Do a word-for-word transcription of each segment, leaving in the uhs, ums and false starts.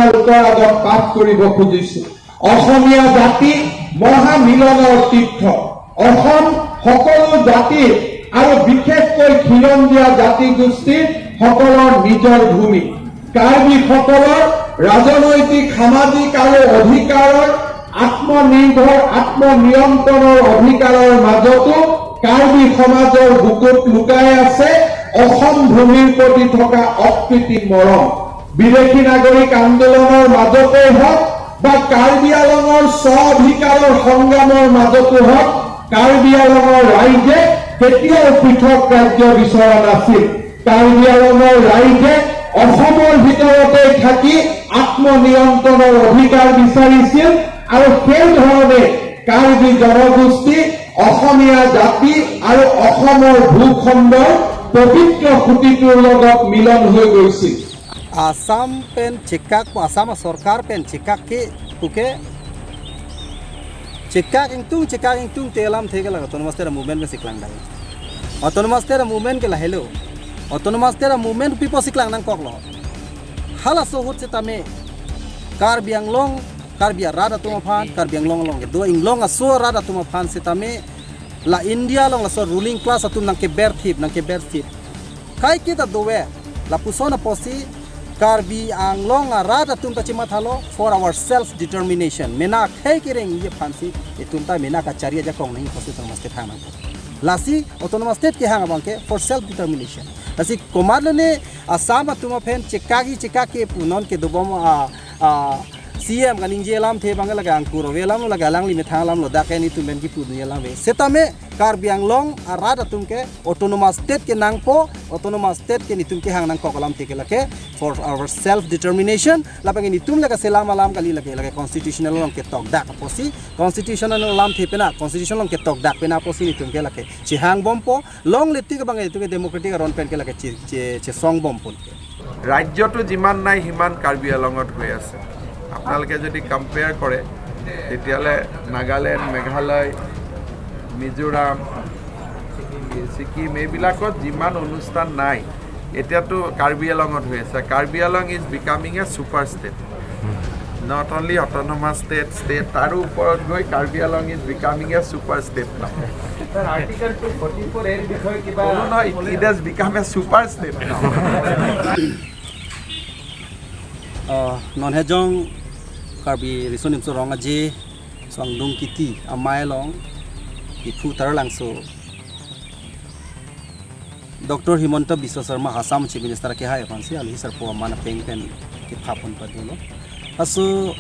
উত্তৰ আগত পাঠ কৰিব খুজিছো। অসমীয়া জাতি মহামিলনৰ তীৰ্থ। অসম সকলো জাতি আৰু বিশেষকৈ খিলঞ্জীয়া জাতিগোষ্ঠীসকলৰ নিজৰ ভূমি। কাৰ্বিসকলৰ ৰাজনৈতিক, সামাজিক আৰু অধিকাৰৰ, আত্মনিৰ্ভৰ, আত্মনিয়ন্ত্ৰণৰ অধিকাৰৰ মাজতো কাৰ্বি সমাজৰ বুকুত লুকাই আছে অসম ভূমিৰ প্ৰতি থকা অকৃত্ৰিম মৰম। বিদেশী নাগৰিক আন্দোলনৰ মাজতেই হওক বা কাৰ্বি আংলঙৰ স্ব অধিকাৰৰ সংগ্ৰামৰ মাজতো হওক, কাৰ্বি আংলঙৰ ৰাইজে কেতিয়াও পৃথক ৰাজ্য বিচৰা নাছিল। কাৰ্বি আংলঙৰ ৰাইজে অসমৰ ভিতৰতে থাকি আত্মনিয়ন্ত্ৰণৰ অধিকাৰ বিচাৰিছিল আৰু সেই ধৰণে কাৰ্বি জনগোষ্ঠী, অসমীয়া জাতি আৰু অসমৰ ভূখণ্ডৰ পবিত্ৰ সুঁতিটোৰ লগত মিলন হৈ গৈছিল। Assam pen chekak, Assam sorkar pen chekak ke puke chekak ingtung, chekak ingtungte alamthe ke la autonomous state movement ke si klangdang. Autonomous state movement ke lahelo. Autonomous state movement pi apot si klang nangkoklo? Halaso ahut setame Karbi Anglong, Karbi arat atum aphan, Karbi Anglong along kedo inglong aso arat atum aphan setame la India along laso ruling class atum nangkeberthip, nangkeberthip. Kaiketa dove, lapuson apotsi Karbi Anglong arat atum ta chemathalo for our self determination. Mena akhei kerengji aphansi itum ta mena kachari ajakong nangji apotsi autonomous state hang nang. Lasi autonomous state kehang abangke for self determination. Lasi komatlo ne Assam atum aphan chekakji chekak ke pu non kedobom a, a, C M kaningje alamthe abangke lake angkur ave alamlo, lake alangli methang alamlo, dak ke netum pen kipu dunji alam ave. Setame Karbi Anglong arat atum ke autonomous state ke nangpo, autonomous state ke netum kehang nangkok alamthe ke lake for our self determination, lapen ke netum lake selam alam kali, lake, lake constitutional along ketokdak apotsi, constitutional alamthe pena, constitution along ketokdak pena apotsi netum ke lake chehangbompo, longle tik abang netum ke democratic aron pen ke lake che, che, chesongbompo. ৰাজ্যটো যিমান নাই সিমান কাৰ্বি আংলঙত হৈ আছে। আপোনালোকে যদি কম্পেয়াৰ কৰে, তেতিয়াহ'লে নাগালেণ্ড, মেঘালয়, মিজোৰাম, ছিকিম, এইবিলাকত যিমান অনুষ্ঠান নাই, এতিয়াতো কাৰ্বি আংলঙত হৈ আছে। Karbi Anglong is becoming a super state. Not only autonomous state, state, তাৰো ওপৰত গৈ Karbi Anglong is becoming a super state now. Sir, article two forty four এৰ বিষয়ে কিবা? No, no, it, it has become a super state now. Oh, non hejong Karbi Riso Nimso Rong Aje Sangdung Kiti amei along Diphu Taralangso Doctor Himanta Biswa Sarma, Assam Chief Minister akehai aphansi alhi sarpo aman apeng pen kephapon padolo. Laso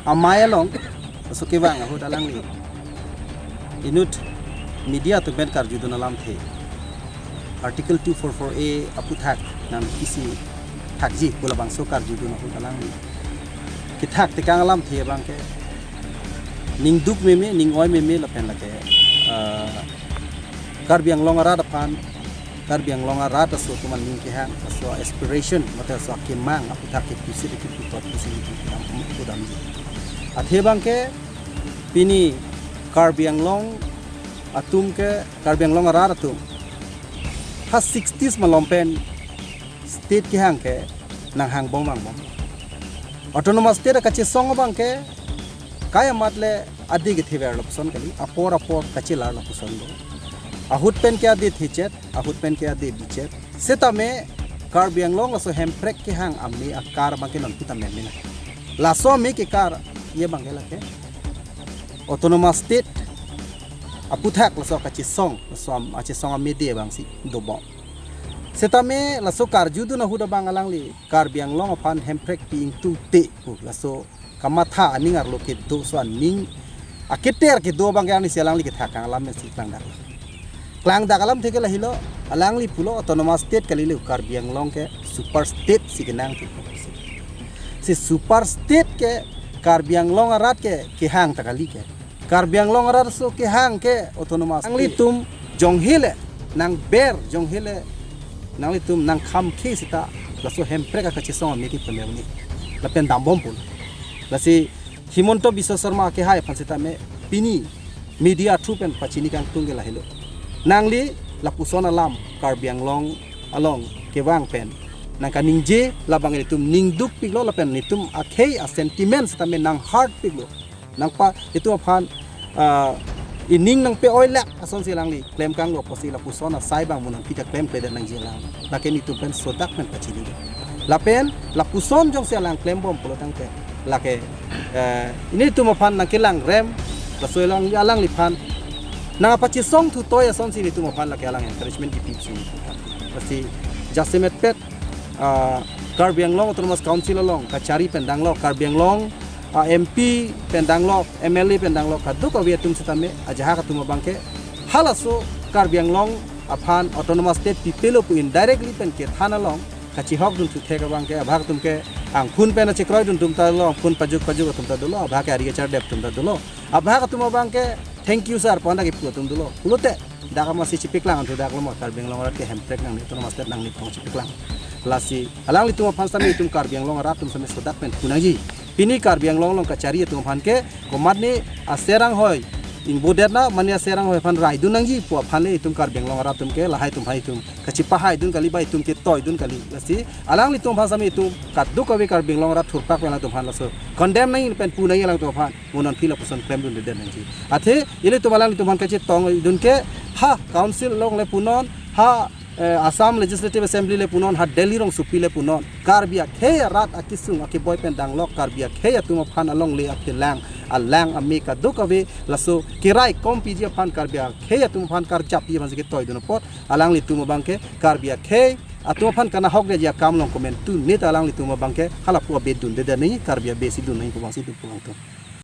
amei along, laso kevang ahut alangli inut media atum pen karjudun alamthe, Article two four four A aputhak nangkisi thakji pu labangso karjudun ahut alangli kethak tekang alamthe abangke ning duk meme, ning oi meme lapen lake, ah, Karbi Anglong arat aphan, Karbi Anglong arat aso atum aning kehang, aso aspiration, mate aso akemang aputhak ke pusi de kiputot pusi de kipudam, kipudamji. Athe abangke pini Karbi Anglong atum ke, Karbi Anglong arat atum ha sixties malom pen state kehang ke nanghangbom vangbom. Autonomous state kachesong abangke kai amat le ade kethever lapuson kali, apor apor kachelar lapuson do. Ahut pen ke ade thechet, ahut pen ke ade bichet. Setame Karbi Anglong laso Hemprek kehang amei akar abangke non puta meme na. Laso amei kekar ye abangke lake autonomous state aputhak laso kachesong, laso am-, achesong amei de abangsi dobom. Setame laso karjudun ahut abang alangli Karbi Anglong aphan Hemprek pi ingtungte pu laso kamatha aning arlo kedo, laso aning aketer kedo abangke ani si alangli kethak kang alam si klangdak. Klangdak alamthe ke lahelo, alangli pulo autonomous state kali le, Karbi Anglong ke super state si kenangthu. Si super state ke Karbi Anglong arat ke kehang ta kali ke. Karbi Anglong arat aso kehang ke autonomous state. Nanglitum jonghe le nangber, jonghe le nanglitum nangkhamkhe seta laso Hemprek akachesong amei ke pemel ni lapen dambom pun. Lasi Himanta Biswa Sarma akehai aphan setame pini media through pen pachini kangtung ke lahelo. Nangli lapuson alam Karbi Anglong along kevang pen nangkaningje, labang ilitum ning dukpiklo lapen ilitum akhei a-sentiment sitame nang-hurt piklo. Nangpa itum aphan, ah, ining nangpe-oilak asonsi alangli klemkanglo pusi lapuson asai abang mo nangpi ta klemkledet nangji alang. Lake nelitum pen sodak pen pachini. Lapen lapuson jongsi alang klembom pulo tangte, lake, eh, nelitum aphan nangkelang rem, laso alang, alangliphan nangpachesong thutoi asonsi nelitum aphan lake alang encouragement kipi pusi. Lasi jasemetpet, ah, Karbi Anglong Autonomous Council along kachari pen danglok, Karbi Anglong, ah, M P pen danglok, M L A pen danglok, kadokave atum sitame ajahak atum abangke halaso Karbi Anglong aphan Autonomous State pipelo pu indirectly pen kethan along kachihokdun thuthek abangke, abahak atumke angphun pen achekroidun atum ta dolo, angphun pajuk pajuk atum ta dolo, abahak ke ari kachardep atum ta dolo. Abahak atum abangke, "Thank you, sir," pu anta kipu atum dolo. Pulote dak amatsi chipiklang thu dak lo ma, Karbi Anglong arat ke Hemprek nangne, Autonomous State nangne pu chipiklang. Lasi alanglitum aphan sitame itum Karbi Anglong arat atum sitame sodak pen pu nangji. Pini Karbi Anglong along kachari atum aphan ke komatne aser anghoi ingbodet na, mane aser anghoi aphan raidun nangji pu aphan le itum Karbi Anglong arat atum ke lahai atum aphan itum kachipahaidun kali ba itum ketoidun kali. Lasi alanglitum aphan sitame itum kadokave Karbi Anglong arat thurpak pen alanglitum aphan laso condemn nangji pen pu nangji alanglitum aphan, mo nangpi lapuson klemdundedet nangji. Athe ilitum alanglitum aphan kachetongdun ke, ha Council along le punon, ha, eh, Assam Legislative Assembly le punon, ha Delhi rongsopi le punon, Karbi akhei arat akesung akeboi pen danglok, Karbi akhei atum aphan alongle akelang, alang ame kadokave laso keraikom piji aphan, Karbi akhei atum aphan karjap piji aphan si ketoidun apot, alanglitum abangke Karbi akhei atum aphan kanahokdetji akam along komantu neta alanglitum abangke halapu abe dundedet nangji, Karbi abe si dun nangji pu abang si dun pu abang atum.